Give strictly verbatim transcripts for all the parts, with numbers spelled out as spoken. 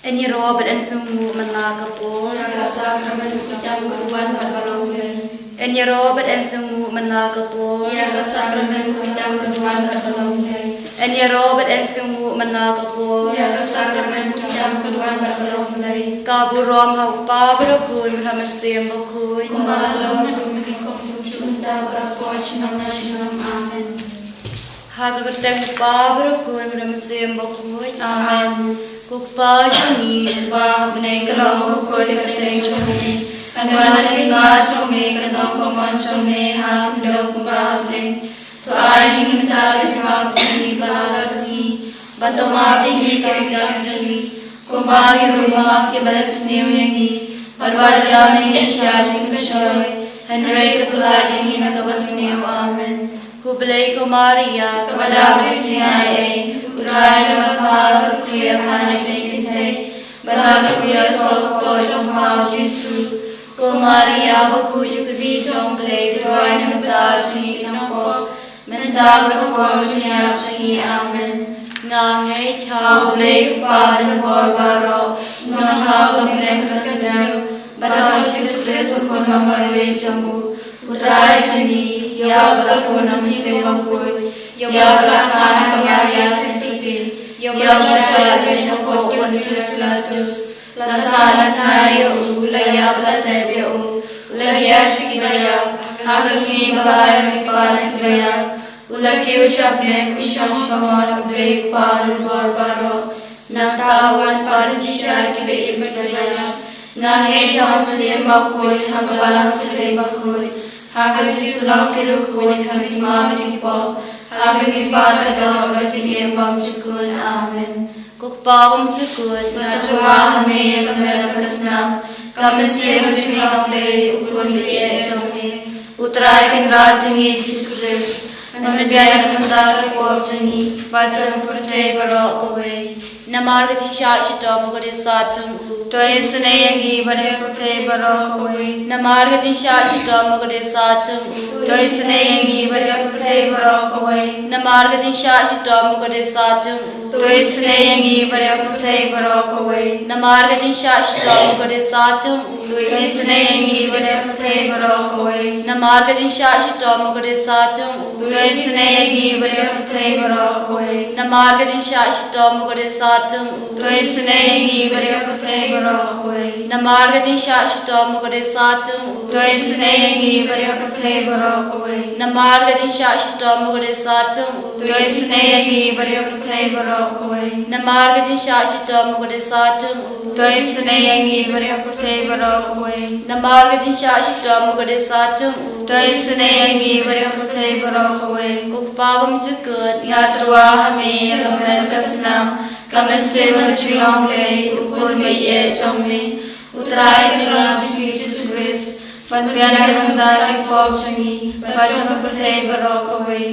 Yn ïaroh bad yn sngewnguh man la ka por. Ïa ka sakramen u khñiang ka duwan bad ka long lei. Yn ïaroh bad yn sngewnguh man la ka por. Ïa ka sakramen u khñiang ka duwan bad ka long lei. Yn ïaroh bad yn sngewnguh man la ka por. Ïa ka sakramen u khñiang ka duwan bad ka long lei. Ka burom ha u Kpa bad u Khun bad ha u Mynsiem Bakhuid. Kumba la long naduh mynne, kumjuh mynta bad ha ka por shnong na shnong. Amen. Ha ka kyrteng u Kpa bad u Khun bad u Mynsiem Bakhuid. Amen. Ko Kpa jong ngi uba ha bneng, ka long bakhuid ka kyrteng jong me. Kan wan ka jingngeit jong me, kan long ka mon jong me ha khyndew kumba ha bneng. To ai ïa ngi mynta ka jingmap jong ngi ba la sniew, bad to map ïa ngi ka jingmap jong ngi, kumba ngi ruh ngi map ïa kiba la sniew ïa ngi. Bad wat lam ïa ngi sha jingpynshoi, hynrei to pynlait ïa ngi na kaba sniew. Amen. Khublei ko Maria, kaba dap da ka jingaiei, U Trai u don bad pha, la kyrkhu ïa pha na ki kynthei, bad la kyrkhu ïa u soh ka kpoh jong pha u Jisu. Ko Maria bakhuid, u kmie jong U Blei, to duwai na ka bynta jong ngi ki nongpop, mynta bad ha ka por jong ka jingïap jong ngi. Amen. Nga ngeit ha U Blei U Kpa uba don bor baroh, U Nongthaw uba dang kyrkhu, bad ha U Jisu Khrist u Khun u marwei jong U, U Trai jong ngi, ïa uba la pun ha u Mynsiem Bakhuid, ïa uba la kha na ka Maria Theisotti, ïa uba la shah leh beiñ ha u koit u Pontius Pilatus, la sah na bnai ïa u, la ïap, la tep ïa u, u la hiar sha kiba ïap, ha ka sngi ba la ai ïa u na ki bymman, u la kiew sha bneng, u shong sha ka mon U Blei U Kpa uba don bor baroh. Nangta u wan pat ban pynshai ïa kiba im bad kiba ïap. Nga ngeit ha U Mynsiem Bakhuid, ha ka Balang Katolik bakhuid, ha ka jingsulok ki riewkhuid, ha ka jingmap ïa ki pop, ha ka jingpait ka doh bad ka jingim bymjukut. Amen. Ko Kpa bymjukut, nga tyrwa ha me ïa ka met bad ka snam, ka mynsiem bad ka jinglong U Blei, U Khun baieit jong me, U Trai Kynrad jong ngi Jisu Khrist, ban pynbiang na ka bynta ki pop jong ngi bad jong ka pyrthei baroh kawei. Namar ka jingshah shitom u kdei sat jong u, to isynei ïa ngi bad ïa ka pyrthei baroh kawei. Namar ka jingshah shitom u kdei sat jong u, to isynei ïa ngi bad ïa ka pyrthei baroh kawei. Namar ka jingshah shitom u kdei sat jong u, to isynei ïa ngi bad ïa ka pyrthei baroh kawei. Namar ka jingshah shitom u kdei sat jong u, to isynei ïa ngi bad ïa ka pyrthei baroh kawei. Namar ka jingshah shitom u kdei sat jong u, to isynei ïa ngi bad ïa ka pyrthei baroh kawei. Namar ka jingshah shitom u kdei sat jong u, to isynei ïa ngi bad ïa ka pyrthei baroh kawei. Namar ka jingshah shitom u kdei sat jong u, to isynei ïa ngi bad ïa ka pyrthei baroh kawei. Namar ka jingshah shitom u kdei sat jong u, to isynei ïa ngi bad ïa ka pyrthei baroh kawei. Namar ka jingshah shitom u kdei sat jong u, to isynei ïa ngi bad ïa ka pyrthei baroh kawei. Namar ka jingshah shitom u kdei sat jong u, to isynei ïa ngi bad ïa ka pyrthei baroh kawei. Ko Kpa bymjukut, nga tyrwa ha me ïa ka met ka snam, ka mynsiem bad ka jinglong U Blei, U Khun baieit jong me, U Trai Jong Ngi Jisu Khrist, ban pynbiang na ka bynta ki pop jong ngi bad jong ka pyrthei baroh kawei.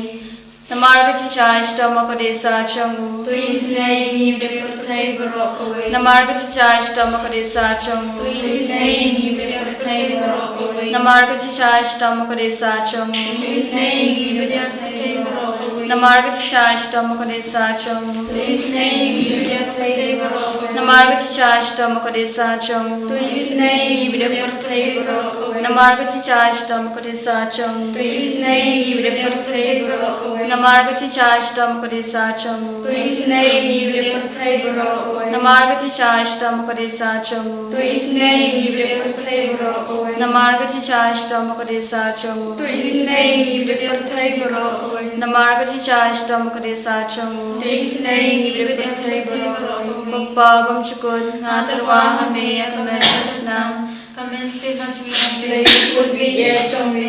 Namar ka jingshah shitom u kdei sat jong u, to isynei ïa ngi bad ïa ka pyrthei baroh kawei. Namar ka jingshah shitom u kdei sat jong u, to isynei ïa ngi bad ïa ka pyrthei baroh kawei. Namar ka jingshah shitom u kdei sat jong u, to isynei ïa ngi bad ïa ka pyrthei baroh kawei. Namar ka jingshah shitom u kdei sat jong u, to isynei ïa ngi bad ïa ka pyrthei baroh kawei. Namar ka jingshah shitom u kdei sat jong u, to isynei ïa ngi bad ïa ka pyrthei baroh kawei. Namar ka jingshah shitom u kdei sat jong u, to isynei ïa ngi bad ïa ka pyrthei baroh kawei. Namar ka jingshah shitom u kdei sat jong u, to isynei ïa ngi bad ïa ka pyrthei baroh kawei. Namar ka jingshah shitom u kdei sat jong u, to isynei ïa ngi bad ïa ka pyrthei baroh kawei. Namar ka jingshah shitom u kdei sat jong u, to isynei ïa ngi bad ïa ka pyrthei baroh kawei. Namar ka jingshah shitom u kdei sat jong u, to isynei ïa ngi bad ïa ka pyrthei baroh kawei. Ko Kpa bymjukut, nga tyrwa ha me ïa ka met ka snam, ka mynsiem bad ka jinglong U Blei, U Khun baieit jong me,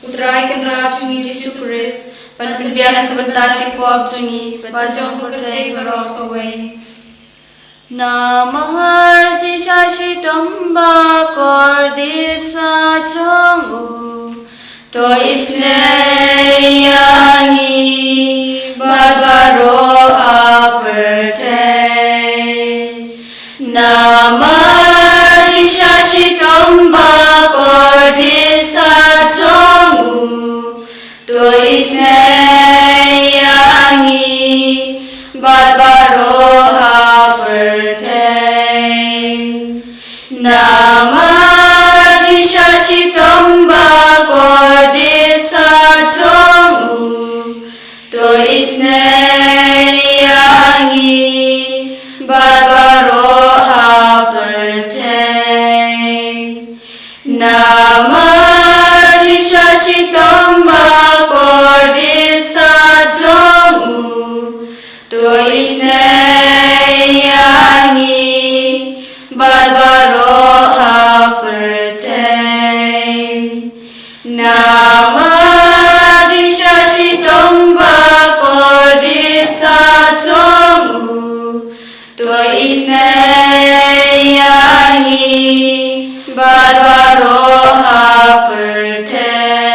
U Trai Kynrad jong ngi Jisu Khrist, ban pynbiang na ka bynta ki pop jong ngi bad jong ka pyrthei baroh kawei. Namar jingshah shitom ba kordit sat jong u, to isynei ïa ngi bad baroh ha pyrthei. Namar jingshah shitom ba kordit sat jong u, to isynei ïa ngi bad baroh ha pyrthei. Namar jingshah shitom ba kordit sah jong u, to isynei ïa ngi bad baroh ha pyrthei. Namar jingshah shitom ba kordit sah jong u, to isynei ïa ngi bad baroh ha pyrthei. Namar jingshah shitom ba kordit sah jong u, to isynei ïa ngi bad baroh ha pyrthei.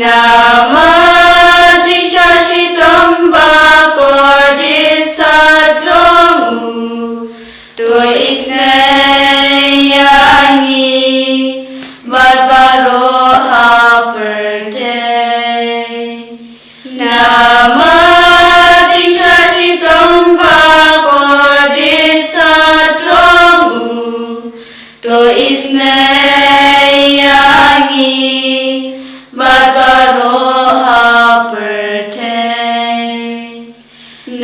Namar jingshah shitom ba kordit sah jong u, to isynei ïa ngi bad baroh ha pyrthei. Namar jingshah shitom ba kordit sah jong u, to isynei ïa ngi bad baroh ha pyrthei.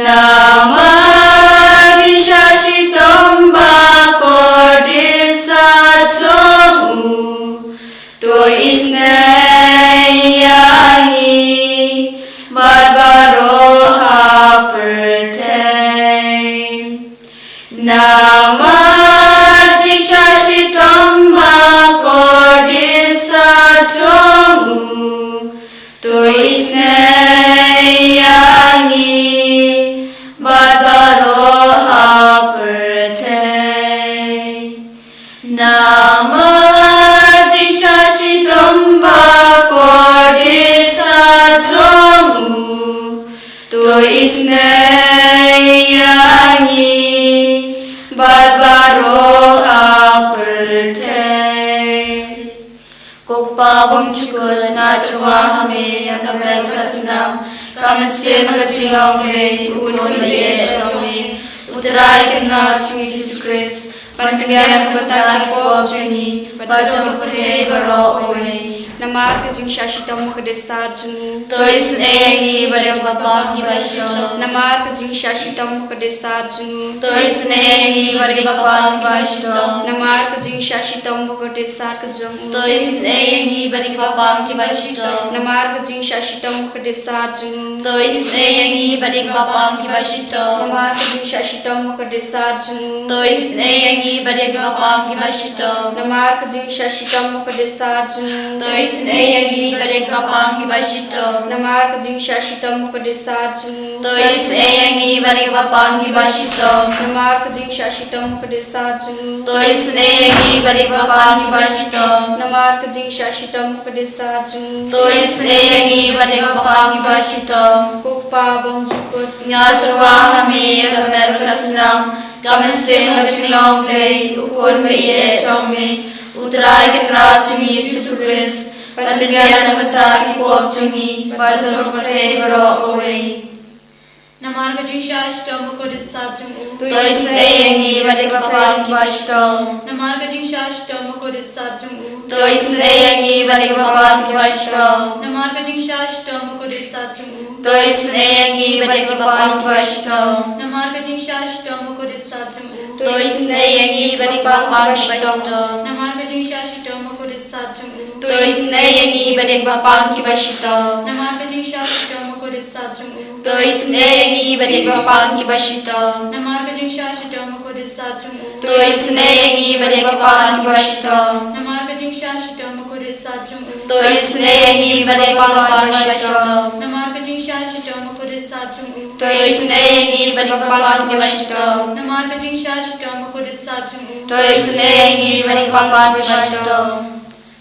Namar jingshah shitom ba kordit sah jong u, to isynei ïa ngi bad baroh ha pyrthei. Namar jingshah shitom ba kordit sah jong u, to isynei ïa ngi bad baroh ha pyrthei. Namar jingshah shitom ba kordit sah jong u, to isynei ïa ngi bad baroh ha pyrthei. Ko Kpa bymjukut, nga tyrwa ha me ïa ka mer ka snam, ka mynsiem ka jinglong Blei, u Khun ba ïeit jong me, U Trai Kynrad jong ngi Jisu Khrist, ban pynbiang ïa ka bynta ki pop jong ngi bad jong ka pyrthei baroh kawei. Namar ka jingshah shitom ba kordit sah jong u, to isynei ïa ngi bad ïa ki bapang kiba shitom. Namar ka jingshah shitom ba kordit sah jong u, to isynei ïa ngi bad ïa ki bapang kiba shitom. Namar ka jingshah shitom ba kordit sah ka jong u, to isynei ïa ngi bad ïa ki bapang kiba shitom. Namar ka jingshah shitom ba kordit sah jong u, to isynei ïa ngi bad ïa ki bapang kiba shitom. Namar ka jingshah shitom ba kordit sah jong u, to isynei ïa ngi bad ïa ki bapang kiba shitom. Namar ka jingshah shitom ba kordit sah jong u, to isynei ïa ngi bad ïa ki bapang kiba shitom. Namar ka jingshah shitom ba kordit sah jong u, to isynei ïa ngi bad ïa ki bapang kiba shitom. Namar ka jingshah shitom ba kordit sah jong u, to isynei ïa ngi bad ïa ki bapang kiba shitom. Namar ka jingshah shitom ba kordit sah jong u, to isynei ïa ngi bad ïa ki bapang kiba shitom. Ko Kpa bymjukut, nga tyrwa ha me ïa ka mer ka snam, ka mynsiem ka jinglong Blei, u Khun ba ïeit jong me, U Trai Kynrad jong ngi Jisu Khrist, ban pynbiang ïa ka bynta ki pop jong ngi bad jong ka pyrthei baroh kawei. Namar ka jingshah shitom ba kordit sah jong u, to isynei ïa ngi bad ïa ki bapang kiba shitom. Namar ka jingshah shitom ba kordit sah jong u, to isynei ïa ngi bad ïa ki bapang kiba shitom. Namar ka jingshah shitom ba kordit sah jong u, to isynei ïa ngi bad ïa ki bapang kiba shitom. Namar ka jingshah shitom ba kordit sah jong u, to isynei ïa ngi bad ïa ki bapang kiba shitom. Namar ka jingshah shitom ba kordit sah jong u, to isynei ïa ngi bad ïa ki bapang kiba shitom. Namar ka jingshah shitom ba kordit sah jong u, to isynei ïa ngi bad ïa ki bapang kiba shitom. Namar ka jingshah shitom ba kordit sah jong u, to isynei ïa ngi bad ïa ki bapang kiba shitom. Namar ka jingshah shitom ba kordit sah jong u, to isynei ïa ngi bad ïa ki bapang kiba shitom. Namar ka jingshah shitom ba kordit sah jong u, to isynei ïa ngi bad ïa ki bapang kiba shitom. Namar ka jingshah shitom ba kordit sah jong u, to isynei ïa ngi bad ïa ki bapang kiba shitom.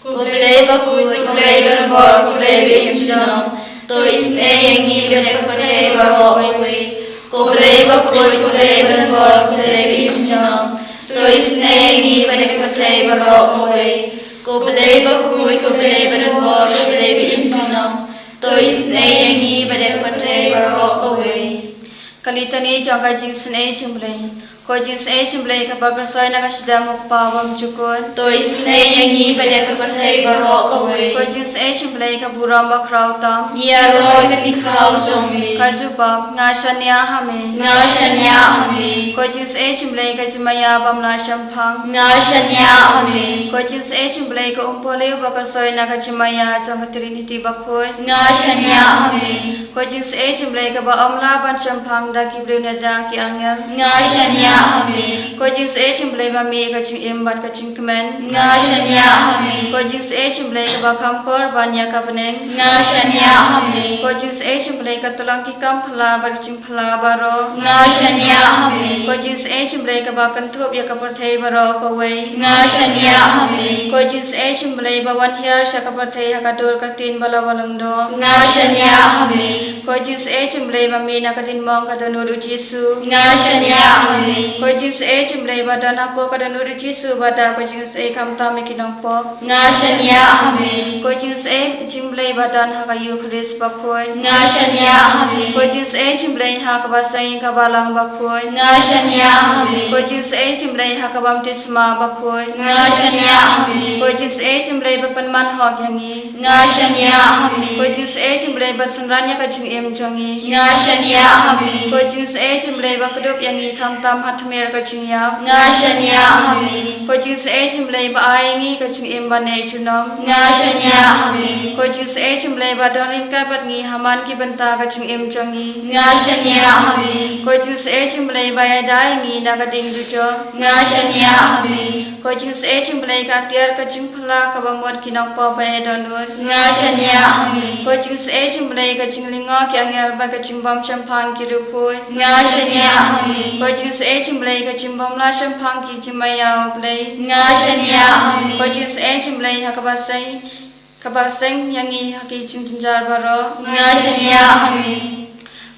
Ko Blei bakhuid, ko Blei ba donbor, ko Blei ba im junom, to isynei ïa ngi bad ïa ka pyrthei baroh kawei. Ko Blei bakhuid, ko Blei ba donbor, ko Blei ba im junom, to isynei ïa ngi bad ïa ka pyrthei baroh kawei. Ko Blei bakhuid, ko Blei ba donbor, ko Blei ba im junom, to isynei ïa ngi bad ïa ka pyrthei baroh kawei. Ka Litani jong ka Jingisynei jong U Blei. Ko Jingsnei jong U Blei kaba pynshoi na ka shadem U Kpa bymjukut. To isnei ïa ngi bad ïa ka pyrthei baroh kawei. Ko Jingsnei jong U Blei ka burom bakhraw tam. Ngi ïaroh ïa ka jingkhraw jong me. Ka jubab, nga shaniah ha me. Nga shaniah ha me. Ko Jingsnei jong U Blei ka jingmaïa bym lah shemphang. Nga shaniah ha me. Ko Jingsnei jong U Blei ka umpohliew ba pynshoi na ka jingmaïa jong ka Trinity bakhuid. Nga shaniah ha me. Ko Jingsnei jong U Blei kaba ym lah ban shemphang da ki briew ne da ki angel. Nga shaniah ha me. Ko Jingsnei jong U Blei ba mih ka jingim bad ka jingkmen. Nga shaniah ha me. Ko Jingsnei jong U Blei kaba kham kor ban ïa ka bneng. Nga shaniah ha me. Ko Jingsnei jong U Blei ka tyllong ki kam phylla bad ka jingphylla baroh. Nga shaniah ha me. Ko Jingsnei jong U Blei kaba kynthup ïa ka pyrthei baroh kawei. Nga shaniah ha me. Ko Jingsnei jong U Blei ba wan hiar sha ka pyrthei ha ka dur ka ktien ba la wallam doh. Nga shaniah ha me. Ko Jingsnei jong U Blei ba mih na ka diengphna ka dohnud U Jisu. Nga shaniah ha me. Ko Jingsnei jong U Blei ba don hapoh ka dohnud U Jisu ba da ko Jingsnei khamtam ïa ki nongpop. Nga shaniah ha me. Ko Jingsnei jong U Blei ba don ha ka Eukharist bakhuid. Nga shaniah ha me. Ko Jingsnei jong U Blei ha kaba seng ka balang bakhuid. Nga shaniah ha me. Ko Jingsnei jong U Blei ha ka baptisma bakhuid. Nga shaniah ha me. Ko Jingsnei jong U Blei ba pynman hok ïa ngi. Nga shaniah ha me. Ko Jingsnei jong U Blei ba synran ïa ka jingim jong ngi. Nga shaniah ha me. Ko Jingsnei jong U Blei ba kdup ïa ngi khamtam ha tmier ka jingïap. Nga shaniah ha me. Ko Jingsnei jong U Blei ba ai ïa ngi ka jingim ba neh junom. Nga shaniah ha me. Ko Jingsnei jong U Blei ba don ryngkat bad ngi ha man ki bynta ka jingim jong ngi. Nga shaniah ha me. Ko Jingsnei jong U Blei ba ïada ïa ngi na ka diengdujok. Nga shaniah ha me. Ko Jingsnei jong U Blei ka tiar ka jingphylla kaba mut ki nongpop ba ïa dohnud. Nga shaniah ha me. Ko Jingsnei jong U Blei ka jinglyngngoh ki angel bad ka jingbym shemphang ki riewkhuid. Nga shaniah ha me. Ko Jingsnei jong U Blei ka jingbym lah shemphang ki jingmaïa U Blei. Nga shaniah ha me. Ko Jingsnei jong U Blei ha kaba seng, kaba seng ïa ngi ha ki jingjynjar baroh. Nga shaniah ha me.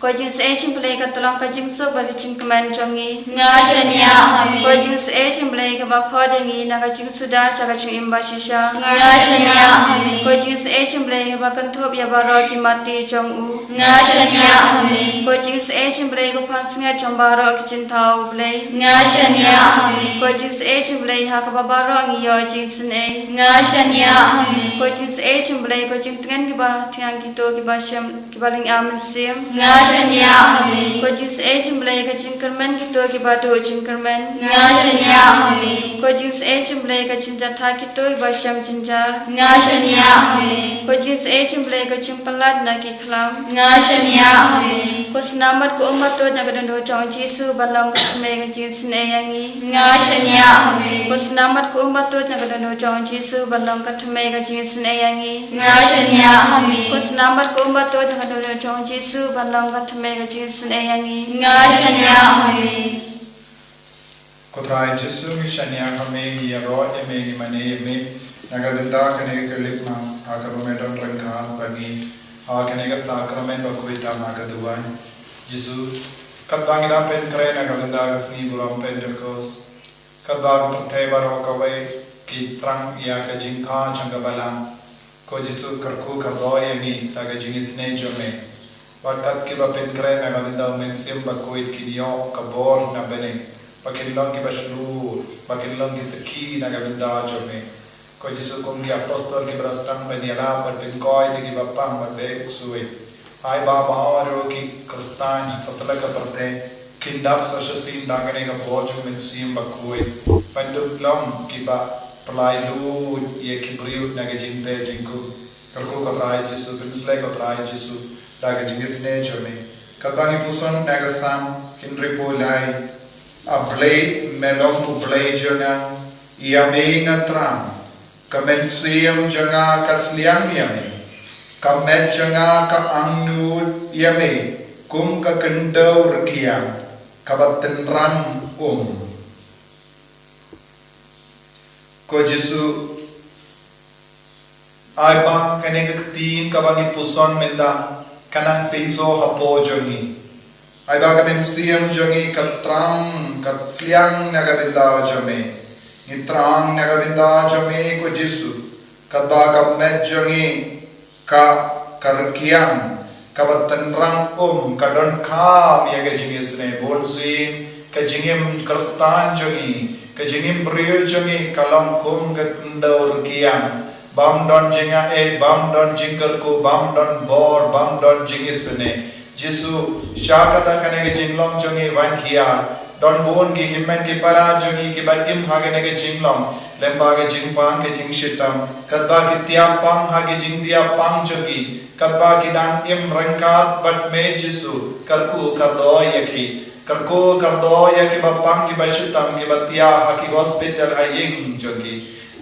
Ko Jingsnei jong U Blei ka tyllong ka jingsuk bad ka jingkmen jong ngi. Nga shaniah ha me. Ko Jingsnei jong U Blei kaba khot ïa ngi na ka jingsuda sha ka jingim bashisha. Nga shaniah ha me. Ko Jingsnei jong U Blei kaba kynthup ïa baroh ki mati jong u. Nga shaniah ha me. Ko Jingsnei jong U Blei ko pansngiat jong baroh ki jingthaw U Blei. Nga shaniah ha me. Ko Jingsnei jong U Blei ha kaba baroh ngi ïoh jingisynei. Nga shaniah ha me. Ko Jingsnei jong U Blei ko jingtngen kiba thiang kito kiba shem kiba lynga mynsiem. Nga shaniah ha me. Ko Jingsnei jong U Blei ka jingkyrmen kito kiba duh jingkyrmen. Nga shaniah ha me. Ko Jingsnei jong U Blei ka jingjynjar kito kiba shem jynjar. Nga shaniah ha me. Ko Jingsnei jong U Blei ka jingpynlait na ki khlam. Nga shaniah ha me. Ko snam bad ko um ba tuid na ka dohnud jong U Jisu ban long ka thymmei ka jingisynei ïa ngi. Nga shaniah ha me. Ko snam bad ko um ba tuid na ka dohnud jong U Jisu ban long ka thymmei ka jingisynei ïa ngi. Nga shaniah ha me. Ko snam bad ko um ba tuid na ka dohnud jong U Jisu ban long ka thymmei ka jingisynei ïa ngi. Nga shaniah ha me. Ko Trai Jisu, ngi shaniah ha me, ngi ïaroh ïa me, ngi mane ïa me na ka bynta kane ka khyllipmat ha kaba me don ryngkat bad ngi ha kane ka sakramen bakhuid tam ha ka duwan. Jisu, katba ngi dang pynkhreh na ka bynta ka sngi burom Pentekost, katba ka pyrthei baroh kawei ki thrang ïa ka jingkha jong ka balang, ko Jisu, kyrkhu kyrdoh ïa ngi da ka jingisynei jong me. Bad kat kiba pynkhreh na ka bynta U Mynsiem Bakhuid kin ïoh ka bor na bneng, ba kin long kiba shlur, ba kin long ki sakhi na ka bynta jong me. Ko Jisu, kum ki apostol kiba la sdang ban ïalap bad pynkoi ïa kiba pang bad beh u ksuid, ai ba baroh ki Khristan satlak ka pyrthei kin dap sa shisien da kane ka bor jong U Mynsiem Bakhuid, ban dup long kiba pynlait lut ïa ki briew na ka jingteh jingkhuid. Kyrkhu ko Trai Jisu, pynsleh ko Trai Jisu da ka jingisynei jong me. Katba ngi puson na ka Salm hynriewphew lai: A Blei, me long U Blei jong nga, ïa me nga thrang. Ka mynsiem jong nga ka sliang ïa me. Ka met jong nga ka angnud ïa me kum ka khyndew rkiang kaba tynrang um. Ko Jisu, ai ba kane ka ktien kaba ngi puson mynta kan nang seisoh hapoh jong ngi. Ai ba ka mynsiem jong ngi ka thrang, ka sliang na ka bynta jong me. Ngi thrang na ka bynta jong me ko Jisu, katba ka met jong ngi ka, ka rkiang kaba tynrang um ka donkam ïa ka jingisynei. Bunsien Ka jingim Khristan jong ngi, ka jingim briew jong ngi ka long kum ka khyndew rkiang, bym don jingaiei, bym don jingkyrkhu, bym don bor, bym don jingisynei. Jisu, sha kata kane ka jinglong jong ngi wan khia. Don bun ki hynmen ki para jong ngi kiba im ha kane ka jinglong lyngba ka jingpang ka jingshitom, katba ki tiap pang ha ki jingtiap pang jong ki, katba ki dang im ryngkat bad me Jisu, kyrkhu kyrdoh ïa ki. Kyrkhu kyrdoh ïa kiba pang kiba shitom kiba tiah ha ki hospital ha ïing jong ki.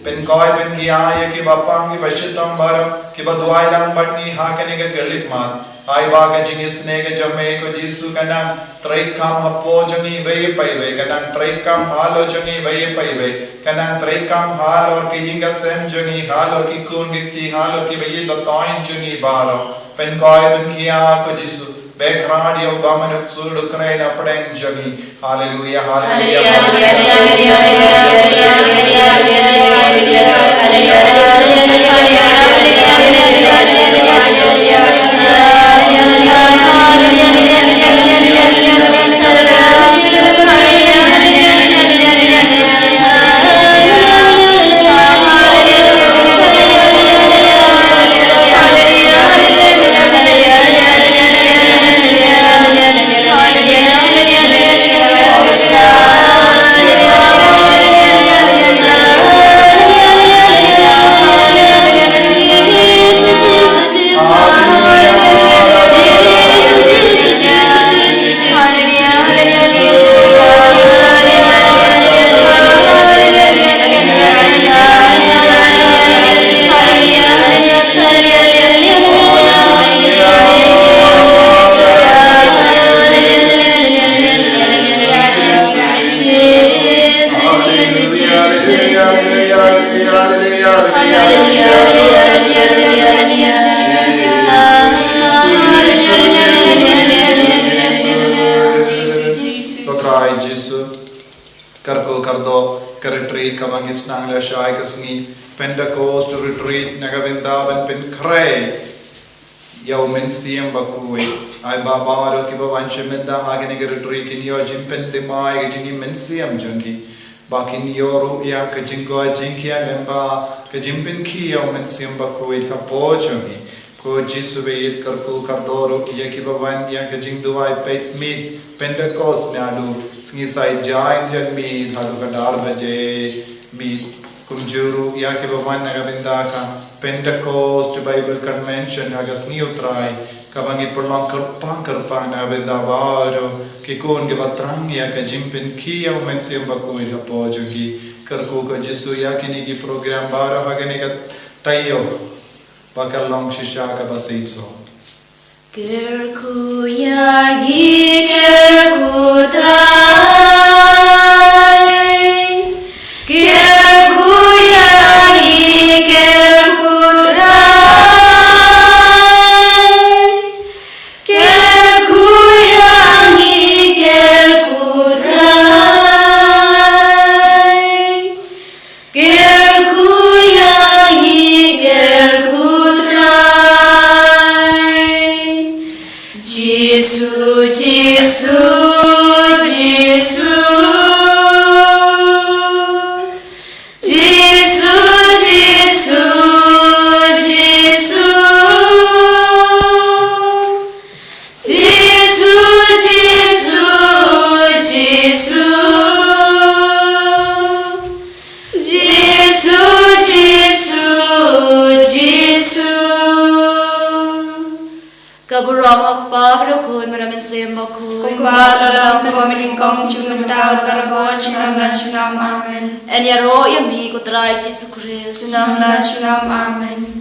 Pynkhuid pynkhia ïa kiba pang kiba shitom baroh kiba duwai lang bad ngi ha kane ka khyllipmat. Ai ba ka jingisynei ka jong me ko Jisu ka nang treikam hapoh jong ngi iwei pa iwei, ka nang treikam halor jong ngi iwei pa iwei, ka nang treikam halor ki ïing ka sem jong ngi, halor ki khun ki kti, halor kiba ïeit ba thoiñ jong ngi baroh. Pynkhuid pynkhia ko Jisu. Bad kyrpad ïa u Bamanuk Jisu u kren na pdeng jong ngi. Haleluya, haleluya. Ko Trai Jisu, kyrkhu kyrdoh ka retreat kaba ngi sdang lashai ka sngi Pentecost retreat na ka bynta ban pynkhreh ïa u Mynsiem Bakhuid. Ai ba baroh kiba wan sha mynta ha kane ka retreat kin ïoh jingpynthymmai ka jingim mynsiem jong ki, ba kin ïoh ruh ïa ka jingkoit jingkhiah lyngba ka jingpynkhih ïa u Mynsiem Bakhuid hapoh jong ki. Ko Jisu baieit, kyrkhu kyrdoh ruh ïa kiba wan ïa ka jingduwai peit miet Pentecost naduh sngi Saitjaiñ janmiet haduh ka dar baje miet. Kumjuh ruh ïa kiba wan na ka bynta ka Pentecost Bible Convention ha ka sngi U Trai, kaba ngi pynlong kyrpang kyrpang na ka bynta baroh ki khun kiba thrang ïa ka jingpynkhih ïa u Mynsiem Bakhuid hapoh jong ki. Kyrkhu ko Jisu ïa kine ki program baroh ha kane ka taïew ba ka long shisha kaba seisoh. Kyrkhu ïa ngi, kyrkhu Trai. Kyrkhu ïa ngi, kyrkhu Trai. Kyrkhu ïa ngi, kyrkhu Trai. Kyrkhu ïa ngi, kyrkhu Trai. Jisu, Jisu, Jisu. Jisu, Jisu, Jisu. Jisu, Jisu, Jisu. Jisu, Jisu, Jisu. Ka burom ha u Kpa, bad u Khun, bad u Mynsiem Bakhuid. Kumba ka la long, kumba mynnyngkong, kumjuh mynta, bad barabor, junom la junom. Amen. Yn ïaroh ïa me ko Trai Jisu Khrist. Junom la junom. Amen.